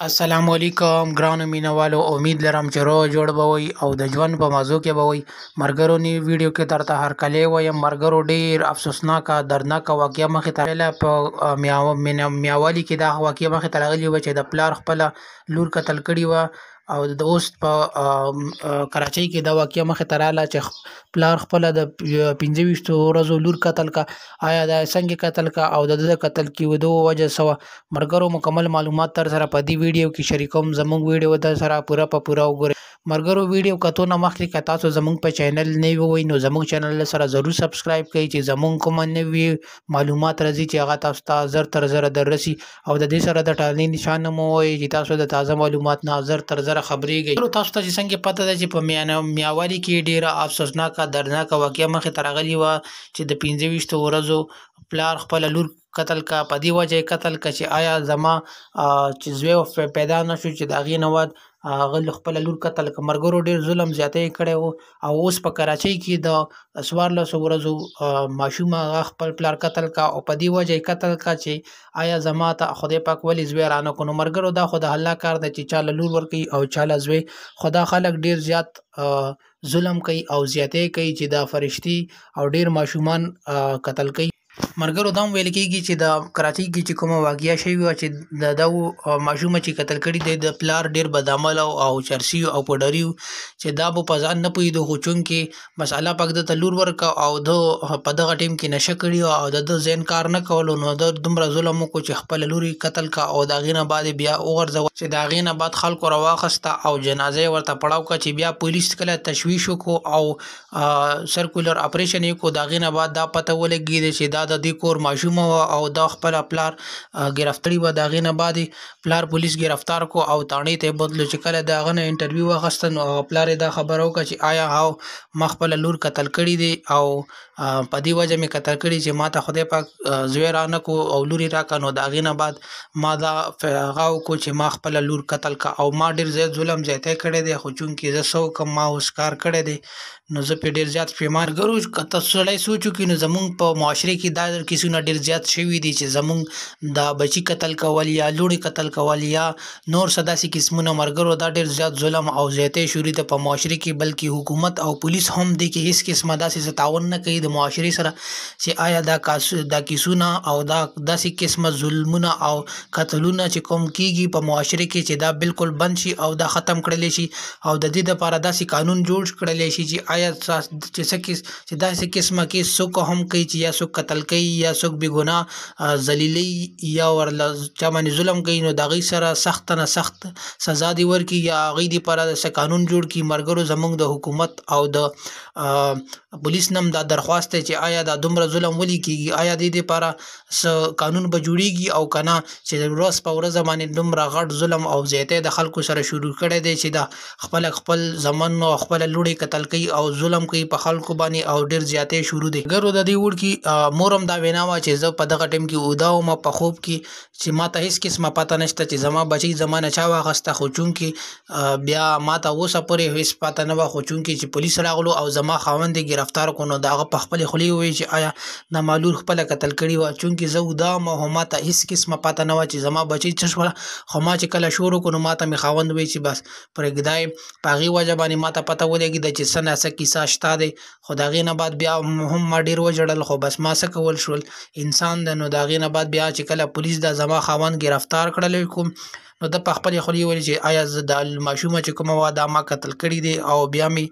السلام علیکم ګرانو مینوالو، امید لرم چې روغ جوړ به وئ او د ژوند په مزو کې به وئ. مرګرو نوې ویډیو کې درته هرکلی وایم. مرګرو ډېر افسوسناکه دردناکه واقعه مخې ته راغله. په میاوالي کې دا واقعه مخې ته راغلې وه چې د پلار خپله لور قتل کړې وه، او د اوس په کراچۍ کې دا واقعه مخې ته راغله چې پلار خپله د 25 ورځو لور قتل کا. آیا دا څنګه قتل کا او د ده د قتل کېدو وجه څه وه؟ مرګرو مکمل معلومات تر سره په دې ویډیو کې شریکوم. زموږ ویډیو در سره پوره په پوره وګورئ. مرګرو ویډیو کتو نه مخکې که تاسو زموږ په چینل نوي وئ نو زموږ چینل سره ضرور سبسکرایب کړئ چې زموږ کومه نوي معلومات راځي چې هغه تاسو ته زر تر زره در رسي، او د دې سره د ټالۍ نشان هم ووایئ چې تاسو د تازه معلومات نه زر تر زره خبرېږئ. تاسو ته چې څنګه پته ده چې په میاوالي کې ډېره افسوسناکه دردناکه واقعه مخې ته راغلې وه چې د 25 ورځو پلار خپله لور قتل کا. په دې وجه یې قتل کا چې آیا زما چې زوی پیدا نه شو چې د هغې نه بعد هغه خپله لور قتل کړه. مرګرو ډېر ظلم زیاتی یې کړی و، او اوس په کراچۍ کې د 14 ورځو ماشومه هغه خپل پلار قتل کا، او په دې وجه یې قتل کا چې آیا زما ته خدای پاک ولې زوی رانه کړو. نو مرګرو دا خو د الله کار دی چې چا له لور ورکوي او چا له زوی، خو دا خلک ډېر زیات ظلم کوي او زیاتی کوي چې دا فرشتي او ډېر ماشومان قتل کوي. مرګرو دا هم ویل کېږي چې د کراچۍ کې چې کومه واقعه شوې وه چې د دغو ماشومه چې قتل کړي دی د پلار ډېر بدعمله او چرسي او پوډري و چې دا به په ځان نه پوهېدو، خو چونکې بس الله پاک ده ته لور ورکړه او ده په دغه ټایم کې نشه کړې وه او د ده ذهن کار نه کولو، نو ده دومره ظلم وکړو چې خپله لور یې قتل کړه او د هغې نه بعد یې بیا وغورځوه چې د هغې نه بعد خلکو راواخسته او جنازه یې ورته پړاو کړه. چې بیا پولیس کله تشویش وکړو او سرکولر اپریشن یې وکړو، د هغې نه بعد دا پته ولګېده چې دا د دې کور ماشومه وه او دا خپله پلار ګرفتاري وه. د هغې نه بعد یې پلار پولیس ګرفتار کړو او تاڼې ته یې بوتلو. چې کله د هغه نه انټرویو واخیسته نو هغه پلار یې دا خبره وکړه چې آیا هاو ما خپله لور قتل کړې دی او په دې وجه مې قتل کړي چې ما ته خدای پاک زوی رانه کړو او لور یې راکړه. نو د هغې نه بعد ما دا هغه وکړو چې ما خپله لور قتل کړه او ما ډېر زیات ظلم زیاتی کړی دی، خو چونکې زه څه وکړم ما اوس کار کړی دی نو زه پرې ډېر زیات پښېمان. ګرو که ته سړی سوچ وکړي نو زموږ په معاشرې کې دا کیسونه ډېر زیات شوي دي چې زموږ د بچي قتل کول یا لوڼې قتل کول یا نور څه داسې قسمونه. مرګرو دا ډېر زیات ظلم او زیاتی شروع ده په معاشرې کې، بلکې حکومت او پولیس هم دې کې هېڅ قسمه داسې څه تعاون نه کوي د معاشرې سره چې آیا دا کیسونه او دا داسې قسمه ظلمونه او قتلونه چې کوم کیږي په معاشرې کې چې دا بالکل بند شي او دا ختم کړلی شي، او د دې دپاره داسې قانون جوړ کړلی شي چې آیا چې داسې قسمه کې څوک هم کوي چې یا څوک قتل کوي یا څوک بې ګناه ذلیلوي یا ورله چا باندې ظلم کوي نو د هغوی سره سخته نه سخت سزا دې ورکړي یا هغوی دپاره څه قانون جوړ کړي. مرګرو زموږ د حکومت او د پولیس نه هم دا درخواست دی چې آیا دا دومره ظلم ولې کېږي، آیا دې دپاره څه قانون به جوړېږي او که نه چې ورځ په ورځ باندې دومره غټ ظلم او زیاتی د خلکو سره شروع کړی دی چې دا خپله خپل زمن او خپله لوڼې قتل کوي او ظلم کوي په خلکو باندې او ډېر زیاتی شروع دی. ګرو د دې وړکي مور هم دا وینا وه چې زه په دغه ټایم کې اوده وم په خوب کې چې ما ته هېڅ قسمه پته نشته چې زما بچی زما نه چا واخیسته، خو چونکې بیا ما ته اوسه پورې هېڅ پته نه وه، خو چونکې چې پولیس راغلو او زما خاوند یې ګرفتار کړو نو د هغه په خپلې خولې وویل چې آیا دا ما لور خپله قتل کړې وه، چونکې زه اوده وم او ما ته هېڅ قسمه پته نه وه چې زما بچی څه شوله، خو ما چې کله شور وکړو نو ما ته مې خاوند وویل چې بس پرېږده یې. په هغې وجه باندې ما ته پته ولګېده چې څه نا څه کیسه شته دی، خو د هغې نه بعد بیا هم ما ډېر وژړل، خو بس ما څه کول شول انسان دی. نو د هغې نه بعد بیا چې کله پولیس دا زما خاوند ګرفتار کړلی کوم نو ده په خپلې خولې وویل چې آیا زه دا ماشومه چې کومه وه دا ما قتل کړې دی او بیا مې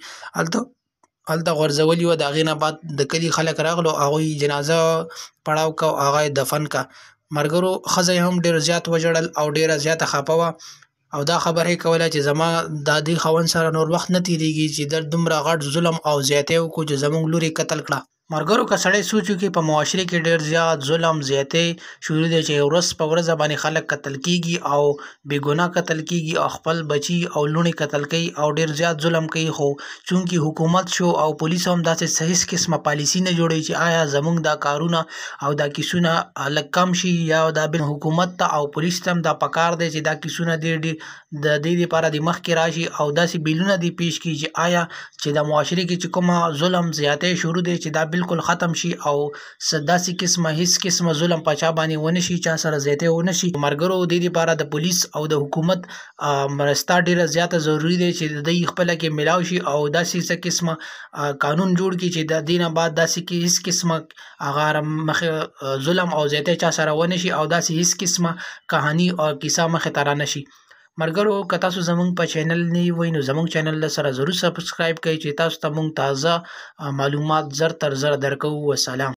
هلته غورځولي وه. د هغې نه بعد د کلي خلک راغلو هغوی جنازه پړاو کړه او هغه یې دفن کړه. مرګرو ښځه یې هم ډېر زیات وژړل او ډېره زیاته خفه وه او دا خبره یې کوله چې زما د دې خاوند سره نور وخت نه تېرېږي چې ده دومره غټ ظلم او زیاتی وکړو چې زموږ لور یې قتل کړه. مرګرو که سړی سوچ وکړي په معاشرې کې ډېر زیات ظلم زیاتی شروع دی چې ورځ په ورځ باندې خلک قتل کېږي او بې ګناه قتل کېږي او خپل بچي او لوڼې قتل کوي او ډېر زیات ظلم کوي، خو چونکې حکومت شو او پولیس هم داسې څه هېڅ قسمه پالیسي نه جوړوي چې آیا زموږ دا کارونه او دا کیسونه لږ کم شي یا دا بل حکومت ته او پولیس ته هم دا پکار دی چې دا کیسونه دې ډېر د دې دپاره دې مخکې راشي او داسې بیلونه دې پیش کړي چې آیا چې د معاشرې کې چې کومه ظلم زیاتی شروع دی چې دا بالکل ختم شي او څه داسې قسمه هیڅ قسمه ظلم په چا باندې ونه شي، چا سره زیاتی ونه شي. مرګرو د دې لپاره د پولیس او د حکومت مرسته ډیره زیاته ضروري دی چې د دوی خپله کې ملاو شي او داسې څه قسمه قانون جوړ کړي چې د دې نه بعد داسې کې هیڅ قسمه هغه مخې ظلم او زیاتی چا سره ونه شي او داسې هیڅ قسمه کهانی او کیسه مخې ته رانه شي. مرګرو که تاسو زمونږ په چینل نه وئ نو زمونږ چینل له سره ضرور سبسکرایب کړئ چې تاسو ته مونږ تازه معلومات زر تر زره درکوو. وسلام.